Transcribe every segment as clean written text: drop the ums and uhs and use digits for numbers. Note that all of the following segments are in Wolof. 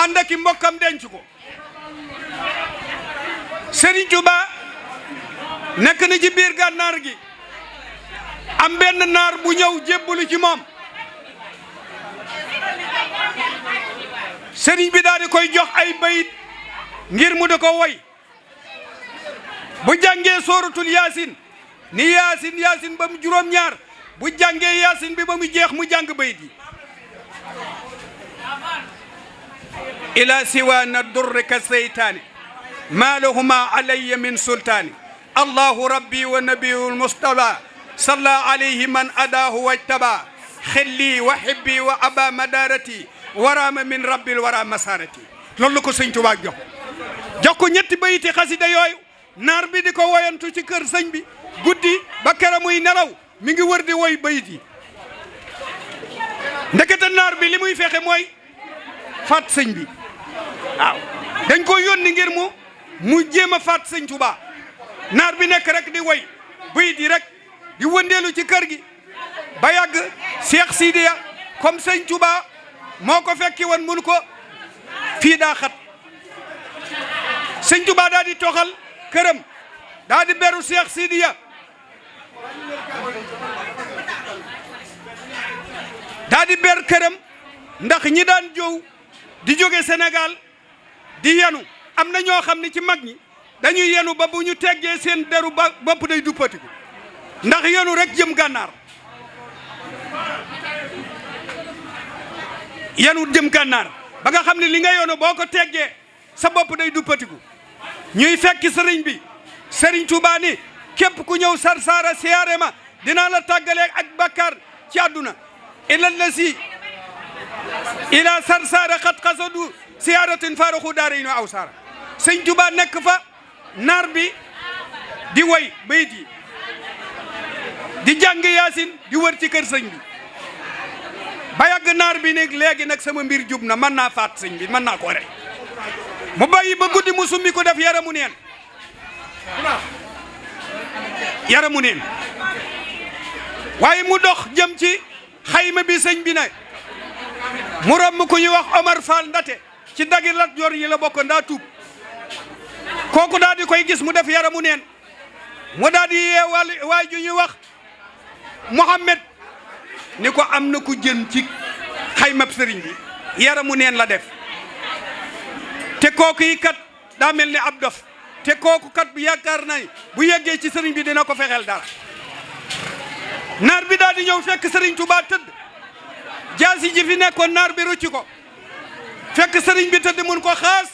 ànd ak i mbokkam denc ko Serigne Touba nekk na ci biir gànnaar gi am benn naar bu ñëw jébbalu ci moom Serigne bi daal di koy jox ay bayit ngir mu da ko woy bu jàngee sooratul yaasin ni yaasin ba mu juróom-ñaar bu jàngee yaasin bi ba mu jeex mu jàng bayit yi ila siwana durri ka seytaani ma lahuma alayya min sultaani allahu rabbi wa nabiyul mustafa salla alayhi man adaahu wajtaba xelli wa hibbi wa aba madarati waraama min rabbil wara masarati loolu la ko sëñ Tuubaa jox ko ñetti bayiti xasida yooyu naar bi di ko woyantu ci kër sëñ bi guddi ba kera muy nelaw mi ngi wër di woy bayit yi ndekete naar bi li muy fexe mooy faat sëñ bi waaw dañ ko yónni ngir mu jéem a faat sëñ Tuubaa naar bi nekk rek di woy bayit yi rek di wëndeelu ci kër gi ba yàgg Cheikh Sidiya comme sëñ Tuubaa moo ko fekki woon mun ko fii daa xat sëñ Tuubaa daal di toxal këram daal di beru Cheikh Sidiya daal di ber këram ndax ñi daan jow di jóge Sénégal di yenu am na ñoo xam ne ci mag ñi dañuy yenu ba bu ñu teggee seen deru ba bopp day duppatiku ndax yenu rek jëm gànnaar yenu jëm gànnaar ba nga xam ne li nga yoonu boo ko teggee sa bopp day duppatiku ñuy fekki sëriñ bi sëriñ Tuubaa ni képp ku ñëw Sarsara siyaare ma dinaa la tàggalee ak bakkaar ci àdduna ilal la si ila Sarsara xat xasadu siyaaratin faaraxu daara yi no aw sara sëñ Tuubaa nekk fa naar bi di woy bayit yi di jàng yaasin di wër ci kër sëñ bi ba yàgg naar bi ne léegi nag sama mbir jub na mën naa faat sëñ bi mën naa ko rey mu bàyyi ba guddi mu summi ko def yaramu neen waaye mu dox jëm ci xayma bi sëñ bi ne mu romb ku ñuy wax Omar Fall Ndate ci dagi Lat Joor yi la bokk ndaa tuub kooku daal di koy gis mu def yaramu neen mu daal di yee waay ju ñuy wax Mohammed ni ko am na ku jën ci xaymab sëriñ bi yaramu neen la def te kooku yi kat daa mel ni ab dof te kooku kat bu yaakaar na bu yeggee ci sëriñ bi dina ko fexeel dara naar bi daal di ñëw fekk sëriñ Tuubaa tëdd jaasi ji fi nekkoon naar bi rucci ko fekk sëriñ bi tëdd mun ko xaas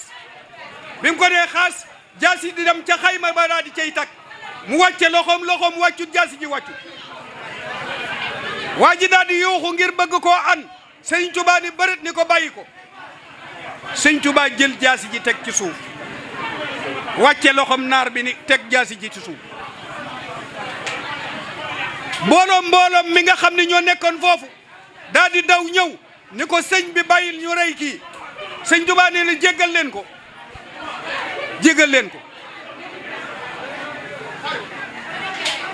bi mu ko nee xaas jaasi di dem ca xayma ba daal di cay tak mu wàcce loxoom wàccut jaasi ji wàccut waa ji daal di yuuxu ngir bëgg koo an sëriñ Tuubaa ni bërit ni ko bàyyi ko sëriñ Tuubaa jël jaasi ji teg ci suuf wàcce loxoom naar bi ni teg jaasi ji ci suuf mbooloom mi nga xam ne ñoo nekkoon foofu daal di daw ñëw ni ko sëñ bi bàyyil ñu rey kii sëñ Tuubaa ne la jéggal leen ko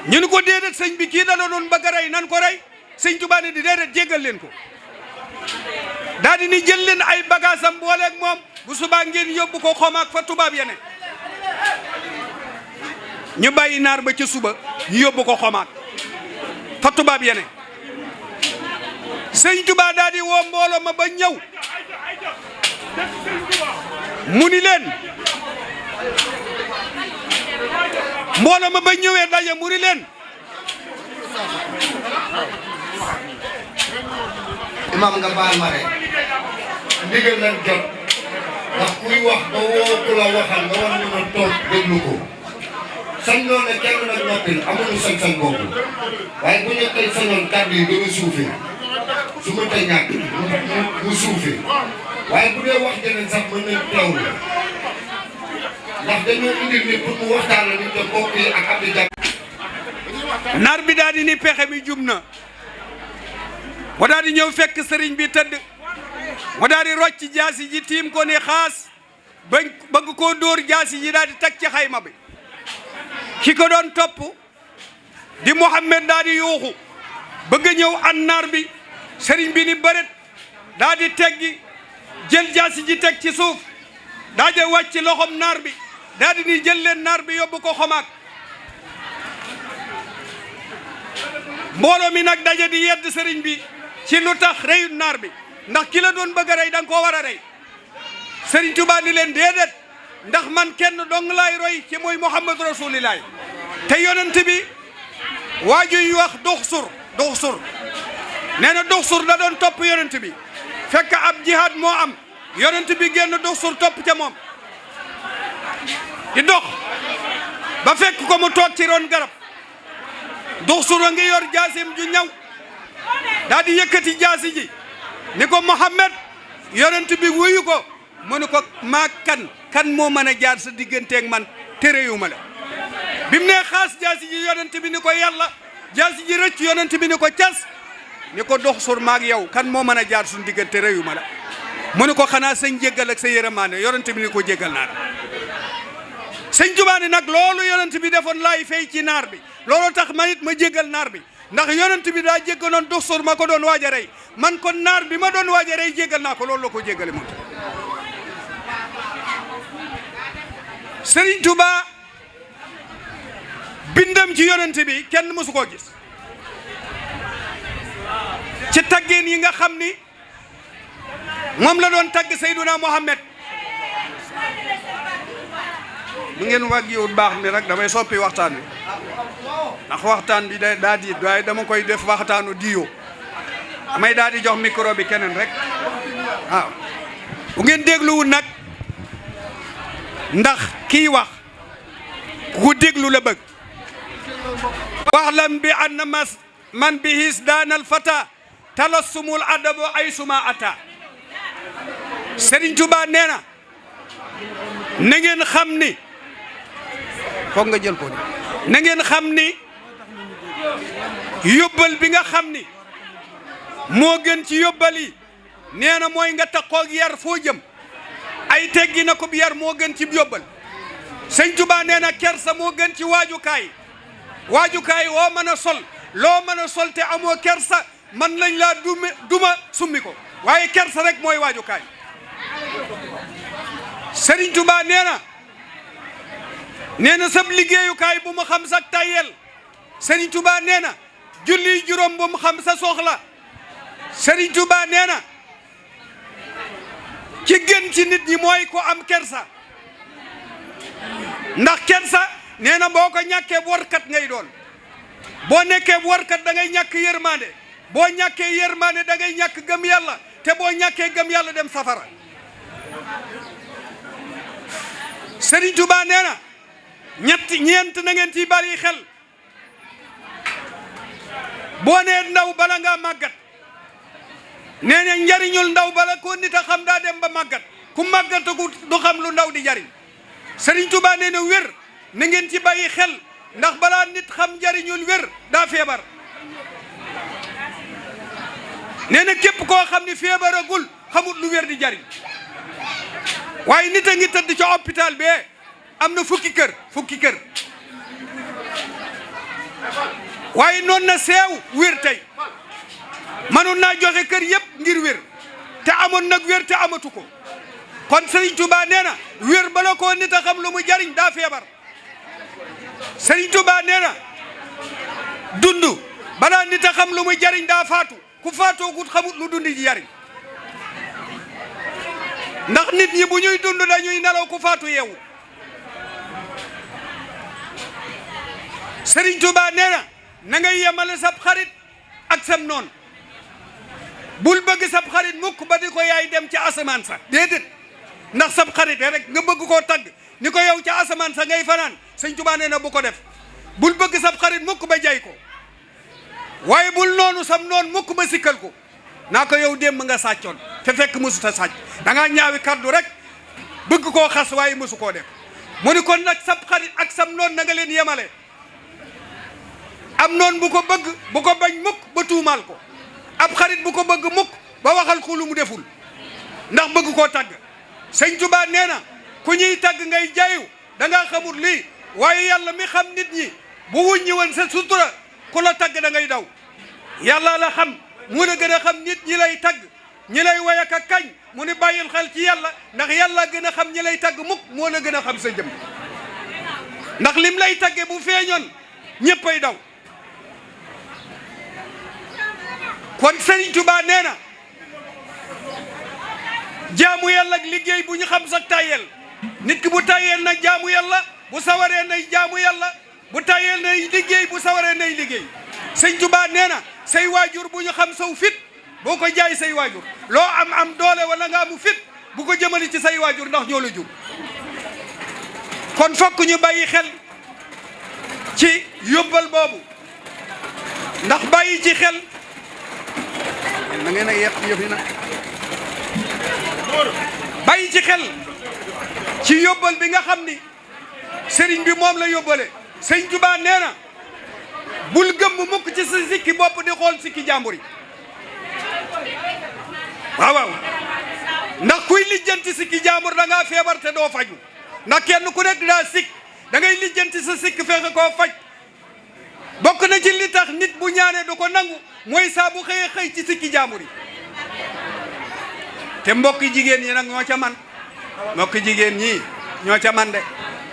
ñu ni ko déedéet sëñ bi kii da la doon bëgg a rey nan ko rey sëñ Tuubaa ne di déedéet jéggal leen ko daal di ni jël leen ay bagaasam booleeg moom bu subaa ngeen yóbbu ko xomaak fa tubaab yene ñu bàyyi naar ba ca suba ñu yóbbu ko xomaak fa tubaab yene sëñ Tuubaa daal di woo mbooloo ma ba ñëw mu ni leen mbooloo ma ba ñëwee daje mu ni leen imam nga baal ma rek ndigal lañ jot ndax kuy wax ba woo ku la waxal nga war mën a toog déglu ko sañ loo ne kenn nag noppil amuñu sañ-sañ boobu waaye bu ñu koy sañoon kàddu yi gën a suufee su ma tey ñàkk mu suufee waaye bu dee wax jeneen sax mën nañ teewlu ndax dañoo indil nit pour mu waxtaan la nit te mbokk yi ak Abdou Diagne naar bi daal di ni pexe mi jub na mu daal di ñëw fekk sëriñ bi tëdd mu daal di rocc jaasi ji tiim ko ne xaas bëgg koo dóor jaasi ji daal di teg ci xayma bi ki ko doon topp di Mohamed daal di yuuxu bëgg ñëw an naar bi sëriñ bi ni bëret daal di teggi jël jaasi ji teg ci suuf daa di wàcc loxom naar bi daa di ni jël leen naar bi yóbbu ko xomaag mbooloo mi nag daje di yedd sëriñ bi ci lu tax reyut naar bi ndax ki la doon bëgg a rey da nga koo war a rey sëriñ Tuubaa ni leen déedéet ndax man kenn dong laay roy ci mooy Muhammad Rasulillah te yonent bi waaju yu wax Duxsur nee na Duxsur da doon topp yonent bi fekk ab jihaad moo am yonent bi génn Duxsur topp ca moom di dox ba fekk ko mu toog ci ron garab Duxsur a ngi yor jaasim ju ñaw daa di yëkkati jaasi ji ni ko Muhammad yonent bi wuyu ko mu ni ko maa kan moo mën a jaar sa digganteeg man te réyuma la bi mu nee xaas jaasi ji yonent bi ni ko yàlla jaasi ji rëcc yonent bi ni ko cas ni ko Duxsur maag yow kan moo mën a jaar suñu diggante réyuma la mu ni ko xanaa sañ jéggal ak sa yërëmaane yonent bi ni ko jéggal naa la sëñ Tuubaa ni nag loolu yonent bi defoon laay fay ci naar bi loolu tax man it ma jéggal naar bi ndax yonent bi daa jéggaloon Duxsur ma ko doon waaj a rey man kon naar bi ma doon waaj a rey jéggal naa ko loolu la ko jéggale moom Sëriñ Tuubaa bindam ci yonent bi kenn mësu koo gis ci taggeen yi nga xam ni moom la doon tagg Seyduna Muhammad bu ngeen wàggiwul baax mi rek damay soppi waxtaan wi ndax waxtaan bi daa diit waaye dama koy def waxtaanu diyo damay daal di jox micro bi keneen rek waaw bu ngeen dégluwul nag ndax kii wax ku déglu la bëgg waxlam bi anna man bihis daanal fata talassumul adabu ay suma ata Sëriñ Tuubaa nee na ngeen xam ni foog nga jël ko na ngeen xam ni yóbbal bi nga xam ni moo gën ci yóbbal yi nee na mooy nga taxoog yar foo jëm ay teggi na ko bi yar moo gën ci yóbbal Sëñ Tuubaa nee na kersa moo gën ci waajukaay woo mën a sol loo mën a sol te amoo kersa man lañ laa duma summi ko waaye kersa rek mooy waajukaay Sëriñ Tuubaa nee na sab liggéeyukaay bu mu xam sa tayel Sëriñ Tuubaa nee na julli juróom bu mu xam sa soxla Sëriñ Tuubaa nee na ki gën ci nit ñi mooy ko am kersa ndax kersa nee na boo ko ñàkkee warkat ngay doon boo nekkee warkat da ngay ñàkk yërmande boo ñàkkee yërmande da ngay ñàkk gëm yàlla te boo ñàkkee gëm yàlla dem safara Sëriñ Tuubaa nee na ñeent na ngeen ci bari xel boo nee ndaw bala ngaa màggat nee na njariñul ndaw bala ko nit a xam daa dem ba màggat ku màggatagu du xam lu ndaw di jariñ Sëriñ Tuubaa nee na wér na ngeen ci bàyyi xel ndax balaa nit xam njariñul wér daa feebar nee na képp koo xam ni feebaragul xamut lu wér di jariñ waaye nit a ngi tëdd ca hôpital bee am na fukki kër waaye noonu na seew wér tey mënoon naa joxe kër yëpp ngir wér te amoon nag wér te amatu ko kon Sëriñ Tuubaa nee na wér bala koo nit a xam lu mu jariñ daa feebar Sëriñ Tuubaa nee na dund balaa nit a xam lu mu jariñ daa faatu ku faatoo gut xamut lu dund ji jariñ ndax nit ñi bu ñuy dund dañuy nelaw ku faatu yeewu Sëriñ Tuubaa nee na ngay yemale sab xarit ak sam noon bul bëgg sab xarit mukk ba di ko yaay dem ca asamaan sa déedéet ndax sab xarit rek nga bëgg koo tagg ni ko yow ca asamaan sa ngay fanaan Sëriñ Tuubaa nee na bu ko def bul bëgg sab xarit mukk ba jay ko waaye bul noonu sam noon mukk ba sikkal ko naa ko yow démb nga sàccoon te fekk mësuta sàcc da ngaa ñaawi kaddu rek bëgg koo xas waaye mësu koo def mu ni kon nag sab xarit ak sam noon na nga leen yemale am noon bu ko bëgg bu ko bañ mukk ba tuumaal ko ab xarit bu ko bëgg mukk ba waxal ko lu mu deful ndax bëgg koo tagg Sëñ Tuubaa nee na ku ñuy tagg ngay jayu da ngaa xamul lii waaye yàlla mi xam nit ñi bu wuññi woon sa sutura ku la tagg da ngay daw yàlla la xam mu la gën a xam nit ñi lay tagg ñi lay way ak kañ mu ni bàyyil xel ci yàlla ndax yàlla gën a xam ñi lay tagg mukk moo la gën a xam sa jëm ndax lim lay tagge bu feeñoon ñëppay daw kon Sëriñ Tuubaa nee na jaamu yàlla ak liggéey bu ñu xam sax tayel nit ki bu tayel nag jaamu yàlla bu sawaree nay jaamu yàlla bu tayel nay liggéey bu sawaree nay liggéey Sëriñ Tuubaa nee na say waajur bu ñu xam saw fit boo ko jaay say waajur loo am doole wala nga amu fit bu ko jëmali ci say waajur ndax ñoo la jur kon fokk ñu bàyyi xel ci yóbbal boobu ndax bàyyi ci xel na ngeen a yàq yëf yi nag bàyyi ci xel ci yóbbal bi nga xam ni sëriñ bi moom la yóbbale Sëriñ Tuubaa nee na bul gëmm mukk ci sa sikki bopp di xool sikki jàmbur yi waaw ndax kuy lijjanti sikki jàmbur da ngaa feebar te doo faju ndax kenn ku nekk daa sikk da ngay lijjanti sa sikk fexe koo faj bokk na ci li tax nit bu ñaanee du ko nangu mooy saa bu xëyee xëy ci sikki jàmbur yi te mbokki jigéen ñi nag ñoo ca man mbokki jigéen ñi ñoo ca man de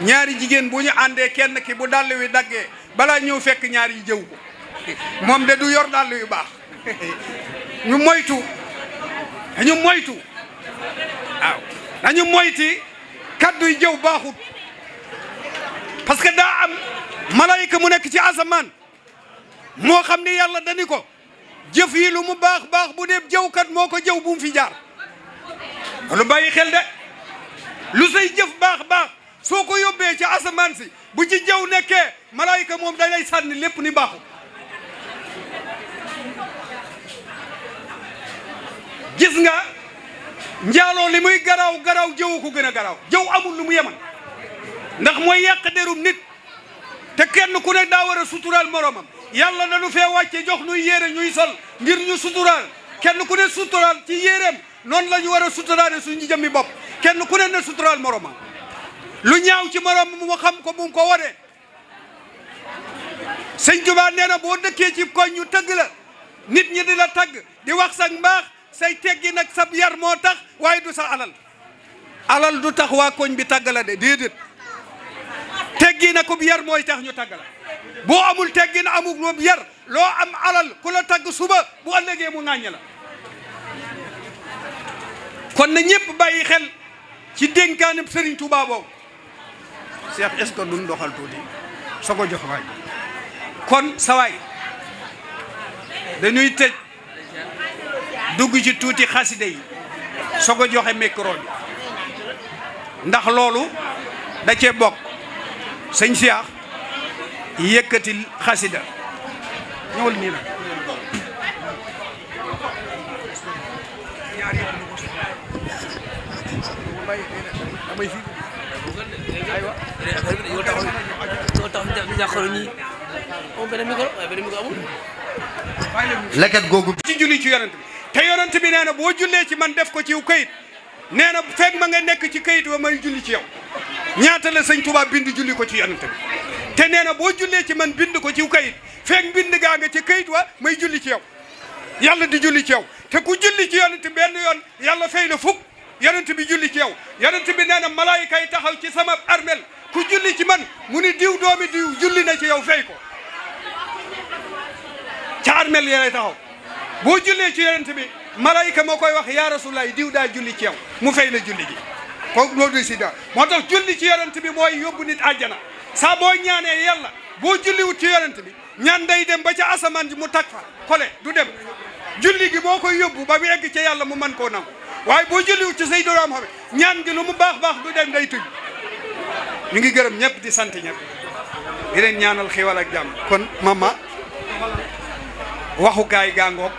ñaari jigéen bu ñu àndee kenn ki bu dàll wi daggee balaa ñëw fekk ñaar yi jëw ko moom de du yor dàll yu baax ñu moytu waaw dañu moyti kaddu yi jëw baaxut parce que daa am malayka mu nekk ci asamaan moo xam ni yàlla dani ko jëf yi lu mu baax baax bu dee jëwkat moo ko jëw bu mu fi jaar lu bàyyi xel de lu say jëf baax baax soo ko yóbbee ci asamaan si bu ci jëw nekkee malayka moom dañay sànni lépp ni baaxut gis nga njaaloo li muy garaaw jëw ko gën a garaaw jëw amul lu mu yeman ndax mooy yàq derum nit te kenn ku ne daa war a suturaal moromam yàlla dañu fee wàcce jox nuy yére ñuy sol ngir ñu suturaal kenn ku ne suturaal ci yéreem noonu la ñu war a suturaale suñu jëmmi bopp kenn ku ne na suturaal moromam lu ñaaw ci moromam mu xam ko bu mu ko waree Sëñ Tuubaa nee na boo dëkkee ci koñ ñu tëgg la nit ñi di la tagg di wax sax mbaax say teggi nag sab yar moo tax waaye du sa alal du tax waa koñ bi tagg la de déedéet teggi na ko yar mooy tax ñu tagg la boo amul teggi na amul moom yar loo am alal ku la tagg suba bu ëllëgee mu ŋàññ la kon na ñëpp bàyyi xel ci dénkaanam Serigne Touba boobu Cheikh est-ce que duñ doxal tuuti soo ko jox waay kon sawaay dañuy tëj dugg ci tuuti xaside yi soo ko joxe micro bi ndax loolu da cee bokk sëñ Cheikh yëkkatil xasida ñëwal nii nag leket googu ci julli ci yonent bi te yonent bi nee na boo jullee ci man def ko ci kayit nee na fekk ma nga nekk ci kayit wa may julli ci yow ñaata la sëñ Tuubaa bind julli ko ci yonent bi te nee na boo jullee ci man bind ko ci kayit fekk bind gaa nga ci kayit wa may julli ci yow yàlla di julli ci yow te ku julli ci yonent benn yoon yàlla fay la fukk yonent bi julli ci yow yonent bi nee na malaayika yi taxaw ci sama armel ku julli ci man mu ni diw doomi diw julli na ci yow fay ko ca armel yi lay taxaw boo jullee ci yonent bi malaayika moo koy wax yaa rasulaay diw daa julli ci yow mu fay la julli ji kooku loolu di si da moo tax julli ci yonent bi mooy yóbbu nit àjjana saa boo ñaanee yàlla boo julliwut ci yonent bi ñaan day dem ba ca asamaan ji mu tag fa xole du dem julli gi moo koy yóbbu ba mu egg ca yàlla mu mën koo nangu waaye boo julliwut ci Seydina Muhammad ñaan gi lu mu baax baax du dem day tuj ñu ngi gërëm ñëpp di sant ñëpp di leen ñaanal xiwal ak jàmm kon mama waxukaay gàngoog